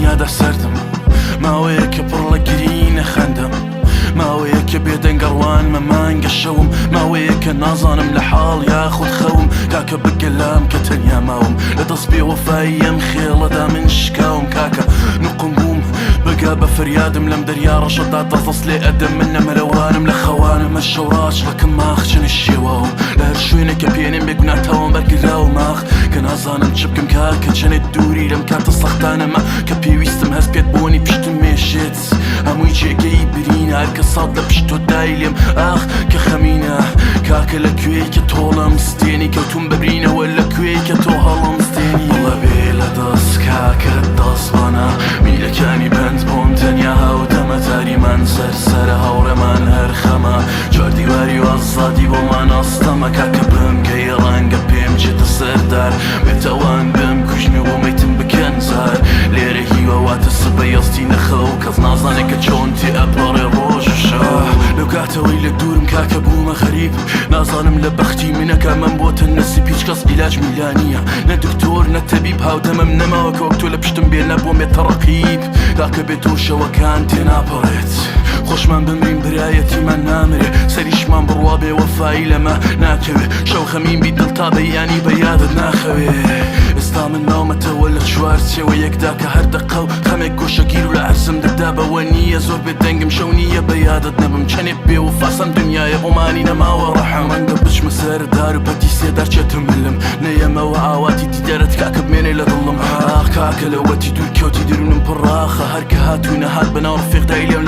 دنیادا سەردم، ماوەیەکە پڕ لە گرینە خەندەم، ماوەیەکە بێدەنگە ڕوانمە مانگە شەوم، ماوەیەکە نازانم لە حاڵ یاخود خەوم، کاکە بگە لام کە تەنیا ماوم، لە دەست بێوەفایی ئەم خێڵەدا من شکاوم، کاکە نوقم بووم بگە بە فریادم لەم دەریا ڕەشەدا دەست دەست لێ ئەدەم، من نەمرەوانم لە خەوانم هەر شەو ڕاچڵەکم ئاخ چەنێ شێواوم، لە هەر شوێنێک کە پێنێم بێگوناه تاوانبار کراوم، ئاخ کە نازانم چ بکەم کاکە چەنێ دووری لەم کاتە سەختانەمە کە پێویستم هەست پێت بۆنی پشتم مێشێت هەمووی جێگەی برینە هەر کە سات لە پشت تۆ دای لێم ئاخ کە خەمینە کاکە لە کوێی کە تۆڵەم ستێنی کەوتوم بە برینەوە لە کوێی کە تۆ هەڵم ستێنی بەڵێ بێ لە دەست کاکە دەستبانە میرەکانی بەند بۆم تەنیا هاودەمە تاریمان سەر سەرە هاوڕێمان هەر خەمە چوار دیواری و ئازادی بۆمان ئاستەمە کاکە بمگەی ڕەنگە پێم چێتە سەردار بێتاوان بم کوژن و بۆ مەیتم بکەن زار لێرە هیوا واتە سبەی ئەستی نەخەو کەس نازانێ کە چۆن تێ ئەپەڕێ ڕۆژ و شەو لەو کاتەوەی لە دوورم کاکە بوومە غەریب نازانم لە بەختی منەکە مەم بۆتە نەسیب هیچ کەس عیلاجمی لا نییە نە دکتۆر نە تەبیب هاودەمم نەماوە کە وەک تۆ لە پشتم بێ نە بۆم بێتە ڕەقیب کاکە بێ تۆ شەوەکان تێناپەڕێت خۆشمان بمرین برایەتیمان نامرێ سەریشمان بڕوا بێ وەفایی لەمە ناکەوێ شەو خەمین بی دڵ تا بەیانی بە یادت ناخەوێ ئێستا من ماومەتەوە لە چوار چێوە یەکدا کە هەر دەقە و خەمێک گۆشەگیر و لە عەرزم دەدا بەوە نییە زۆر بێ دەنگم شەو نییە بە یادت نەبم چەنێ بێ وەفاسەم دنیایە بۆمانی نەماوە ڕەحم ڕەنگە بچمە سەر دار و پەتی سێدار چێتم ملم نەیەمەوە ئاواتی دیدارت کاکە بمێنێ لە دڵم ئاخ کاکە لەوەتی دوور کەوتی درونم پڕاخە هەر کە هات و نەهات بەناو ڕفیق دای لێم.